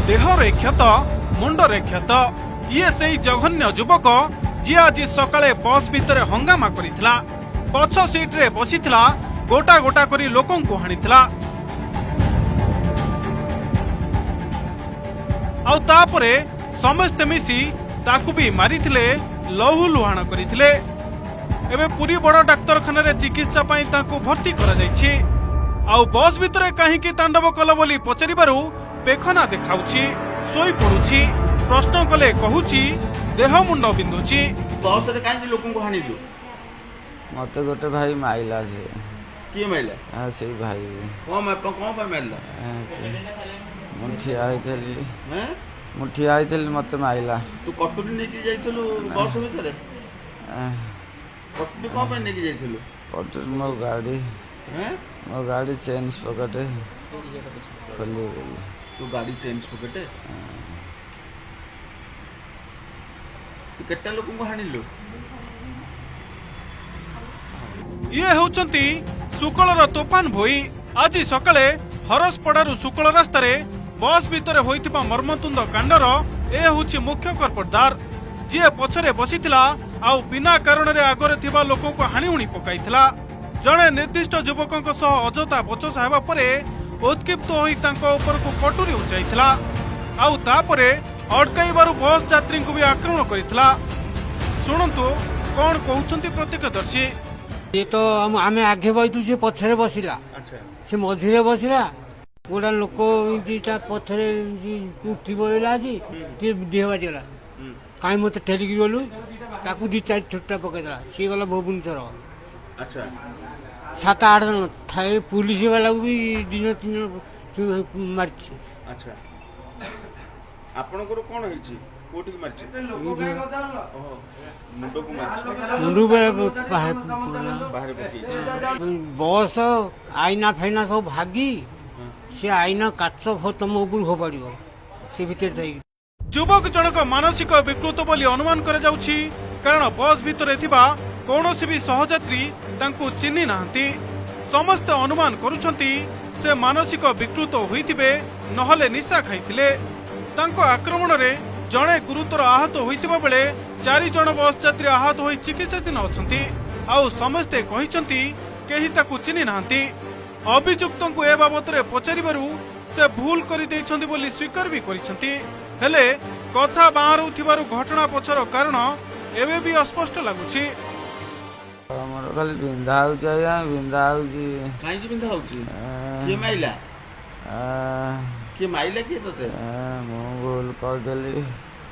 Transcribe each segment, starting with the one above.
ଦେହରେ କ୍ଷତ, ମୁଣ୍ଡରେ କ୍ଷତ। ଇଏ ସେଇ ଜଘନ୍ୟ ଯୁବକ, ଯିଏ ଆଜି ସକାଳେ ବସ୍ ଭିତରେ ହଙ୍ଗାମା କରିଥିଲା। ପଛ ସିଟ୍ରେ ବସିଥିଲା, ଗୋଟା ଗୋଟା କରି ଲୋକଙ୍କୁ ହାଣିଥିଲା। ଆଉ ତାପରେ ସମସ୍ତେ ମିଶି ତାକୁ ବି ମାରିଥିଲେ, ଲହୁ ଲୁହାଣ କରିଥିଲେ। ଏବେ ପୁରୀ ବଡ଼ ଡାକ୍ତରଖାନାରେ ଚିକିତ୍ସା ପାଇଁ ତାଙ୍କୁ ଭର୍ତ୍ତି କରାଯାଇଛି। ଆଉ ବସ୍ ଭିତରେ କାହିଁକି ତାଣ୍ଡବ କଲ ବୋଲି ପଚାରିବାରୁ ପେଖନା ଦେଖାଉଛି, ଶୋଇ ପଡୁଛି। ପ୍ରଶ୍ନ କଲେ କହୁଛି ଦେହ ମୁଣ୍ଡ ବିନ୍ଧୁଛି। ବସରେ କାହିଁକି ଲୋକଙ୍କୁ ହାଣିଲୁ? ମତେ ଗୋଟେ ଭାଇ ମାଇଲା ସେ। କିଏ ମାଇଲା? ହଁ, ସେଇ ଭାଇ। କଣ ପାଇଁ ମାରିଲା? ମୁଁ ଠିଆ ହେଇଥିଲି। ହେଁ? ମୁଁ ଠିଆ ହେଇଥିଲି, ମତେ ମାଇଲା। ତୁ କଟୁରୀ ନେଇକି ଯାଇଥିଲୁ ବସ୍ ଭିତରେ? କଟୁରୀ କଣ ପାଇଁ ନେଇକି ଯାଇଥିଲୁ? କଟୁରୀ ମୋ ଗାଡ଼ି ହେଁ? ମୋ ଗାଡ଼ି ଚେନ୍ ସ୍ପକେଟ୍ ଖୋଲି ଗଲି। ତୁ ଗାଡ଼ି ଚେନ୍ ସ୍ପକେଟ୍, ତୁ କେତେ ଲୋକଙ୍କୁ ହାଣିଲୁ? ଇଏ ହେଉଛନ୍ତି ଶୁକଳର ତୋଫାନ ଭୋଇ। ଆଜି ସକାଳେ ହରସପଡ଼ାରୁ ଶୁକଳ ରାସ୍ତାରେ ବସ୍ ଭିତରେ ହୋଇଥିବା ମର୍ମନ୍ତୁଦ କାଣ୍ଡର ଏ ହେଉଛି ମୁଖ୍ୟ କର୍ପଟଦାର, ଯିଏ ପଛରେ ବସିଥିଲା ଆଉ ବିନା କାରଣରେ ଆଗରେ ଥିବା ଲୋକଙ୍କୁ ହାଣି ହୁଣି ପକାଇଥିଲା। ଜଣେ ନିର୍ଦ୍ଦିଷ୍ଟ ଯୁବକଙ୍କ ସହ ଅଯଥା ବଚସା ହେବା ପରେ ଉତ୍କ୍ଷିପ୍ତ ହୋଇ ତାଙ୍କ ଉପରକୁ କଟୁରୀ ଉଞ୍ଚାଇଥିଲା। ଆଉ ତାପରେ ଅଟକାଇବାରୁ ବସ୍ ଯାତ୍ରୀଙ୍କୁ ବି ଆକ୍ରମଣ କରିଥିଲା। ଶୁଣନ୍ତୁ କଣ କହୁଛନ୍ତି ପ୍ରତ୍ୟକ୍ଷଦର୍ଶୀ। ଇଏ ତ ଆମେ ଆଗେ ବଇଛୁ, ସେ ପଛରେ ବସିଲା। ଆଚ୍ଛା। ସେ ମଝିରେ ବସିଲା। ଗୋଟେ ଲୋକ ଏମିତି ତା ପଛରେ ଏମିତି ଉଠି ପଳେଇଲା, ଆଜି ଟିକେ ଦେହ ବାଜିଗଲା। କାହିଁ ମତେ ଠେଲିକି ଗଲୁ? ତାକୁ ଦି ଚାରି ଛୋଟା ପକେଇଦେଲା। ସିଏ ଗଲା ଭୁବନେଶ୍ୱର। ଆଚ୍ଛା। ସାତ ଆଠ ଜଣ ଥାଏ, ପୁଲିସ ବାଲାକୁ ବି ଦି ଜଣ ତିନି ଜଣ ମାରିଛି। ଆଚ୍ଛା, ଆପଣଙ୍କର କଣ ହେଇଛି? କୋଉଠିକି ମାରିଛି? ଓହୋ, ମୁଣ୍ଡକୁ ମାରିଛି? ମୁଣ୍ଡକୁ ବାହାରେ। ବାହାରେ ପକେଇଛି। ବସ୍ ଆଇନା ଫାଇନା ସବୁ ଭାଗି, ସେ ଆଇନା କାଚ ତମ ଉପରୁ ଫୋପାଡ଼ିବ ସେ ଭିତରେ ଥାଇକି। ଯୁବକ ଜଣକ ମାନସିକ ବିକୃତ ବୋଲି ଅନୁମାନ କରାଯାଉଛି, କାରଣ ବସ୍ ଭିତରେ ଥିବା କୌଣସି ବି ସହଯାତ୍ରୀ ତାଙ୍କୁ ଚିହ୍ନି ନାହାନ୍ତି। ସମସ୍ତେ ଅନୁମାନ କରୁଛନ୍ତି ସେ ମାନସିକ ବିକୃତ ହୋଇଥିବେ, ନହେଲେ ନିଶା ଖାଇଥିଲେ। ତାଙ୍କ ଆକ୍ରମଣରେ ଜଣେ ଗୁରୁତର ଆହତ ହୋଇଥିବା ବେଳେ ଚାରି ଜଣ ବସ୍ ଯାତ୍ରୀ ଆହତ ହୋଇ ଚିକିତ୍ସାଧୀନ ଅଛନ୍ତି। ଆଉ ସମସ୍ତେ କହିଛନ୍ତି କେହି ତାକୁ ଚିହ୍ନି ନାହାନ୍ତି। ଅଭିଯୁକ୍ତଙ୍କୁ ଏ ବାବଦରେ ପଚାରିବାରୁ ସେ ଭୁଲ କରିଦେଇଛନ୍ତି ବୋଲି ସ୍ୱୀକାର ବି କରିଛନ୍ତି। ହେଲେ କଥା ବାହାରୁଥିବାରୁ ଘଟଣା ପଛର କାରଣ ଏବେ ବି ଅସ୍ପଷ୍ଟ ଲାଗୁଛି। ମୋର ଖାଲି ବିନ୍ଧା ହଉଛି ଆଜ୍ଞା, ବିନ୍ଧା ହଉଛି। କାହିଁକି ବିନ୍ଧା ହଉଛି? କିଏ ମାଇଲା? କିଏ ମାଇଲା? କିଏ ତତେ? ମୁଁ ଭୁଲ କରିଦେଲି।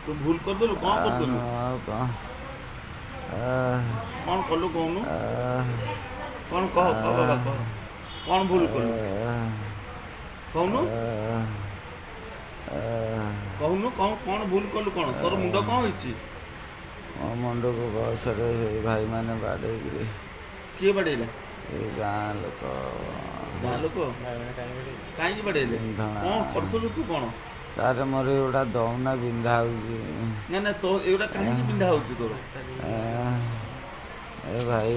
ତୁ ଭୁଲ କରିଦେଲୁ? କଣ କରିଦେଲୁ? ଆଉ କଣ? କଣ କଲୁ କହୁନୁ? କଣ କହ, କହ ବାବା, କହ। କଣ ଭୁଲ କଲୁ କହୁନୁ? କହୁନୁ, କଣ କଣ ଭୁଲ କଲୁ? କଣ ତୋର ମୁଣ୍ଡ କଣ ହେଇଛି? ମୋ ମୁଣ୍ଡକୁ ବସରେ ସେଇ ଭାଇମାନେ ବାଡେଇକିରି। କିଏ ବାଡେଇଲା? ଏଇ ଗାଁ ଲୋକ। ଗାଁ ଲୋକ କାହିଁକି ବାଡେଇଲେ? ବିନ୍ଧଣା। କଣ କରୁଥିଲୁ ତୁ? କଣ? ସାର୍, ମୋର ଏଗୁଡ଼ା ଦଉନା, ବିନ୍ଧା ହଉଛି। ନା ନା, ତୋ ଏଗୁଡ଼ା କାହିଁକି ବିନ୍ଧା ହଉଛି ତୋର? ଏ ଭାଇ,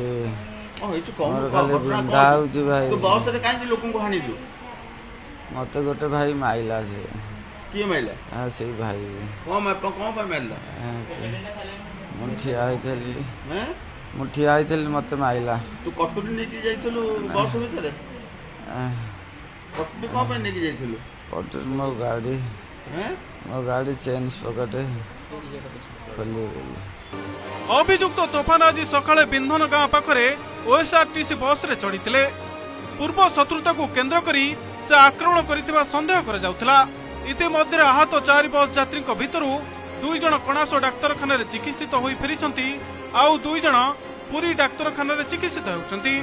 କଣ ହେଇଛି କହୁନୁ? ମୋର କହ, ଖାଲି ଘଟଣା କଣ ବିନ୍ଧା ହେଇଛି? ହଉଛି ଭାଇ। ତୁ ବସରେ କାହିଁକି ଲୋକଙ୍କୁ ହାଣିଲୁ? ମତେ ଗୋଟେ ଭାଇ ମାଇଲା ସେ। କିଏ ମାଇଲା? ହଁ, ସେଇ ଭାଇ। କଣ ପାଇଁ ମାରିଲା? ମୁଁ ଠିଆ ହେଇଥିଲି। ହେଁ? ମୁଁ ଠିଆ ହେଇଥିଲି, ମତେ ମାଇଲା। ତୁ କଟୁରୀ ନେଇକି ଯାଇଥିଲୁ ବସ୍ ଭିତରେ? କଟୁରୀ କଣ ପାଇଁ ନେଇକି ଯାଇଥିଲୁ? କଟୁରୀ ମୋ ଗାଡ଼ି ହେଁ? ମୋ ଗାଡ଼ି ଚେନ୍ ସ୍ପକେଟ୍ ଖୋଲି ଗଲି। ଅଭିଯୁକ୍ତ ତୋଫାନ ଆଜି ସକାଳେ ବିନ୍ଧନ ଗାଁ ପାଖରେ ଓଏସ୍ଆରଟିସି ବସ୍ରେ ଚଢ଼ିଥିଲେ। ପୂର୍ବ ଶତ୍ରୁତାକୁ କେନ୍ଦ୍ର କରି ସେ ଆକ୍ରମଣ କରିଥିବା ସନ୍ଦେହ କରାଯାଉଥିଲା। ଇତିମଧ୍ୟରେ ଆହତ ଚାରି ବସ୍ ଯାତ୍ରୀଙ୍କ ଭିତରୁ ଦୁଇ ଜଣ କଣାସ ଡାକ୍ତରଖାନାରେ ଚିକିତ୍ସିତ ହୋଇ ଫେରିଛନ୍ତି, ଆଉ ଦୁଇ ଜଣ ପୁରୀ ଡାକ୍ତରଖାନାରେ ଚିକିତ୍ସିତ ହେଉଛନ୍ତି।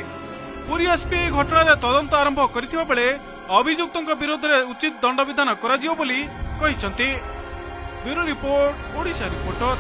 ପୁରୀ ଏସ୍ପି ଏହି ଘଟଣାରେ ତଦନ୍ତ ଆରମ୍ଭ କରିଥିବା ବେଳେ ଅଭିଯୁକ୍ତଙ୍କ ବିରୋଧରେ ଉଚିତ ଦଣ୍ଡବିଧାନ କରାଯିବ ବୋଲି କହିଛନ୍ତି। Bureau report, Odisha reporter.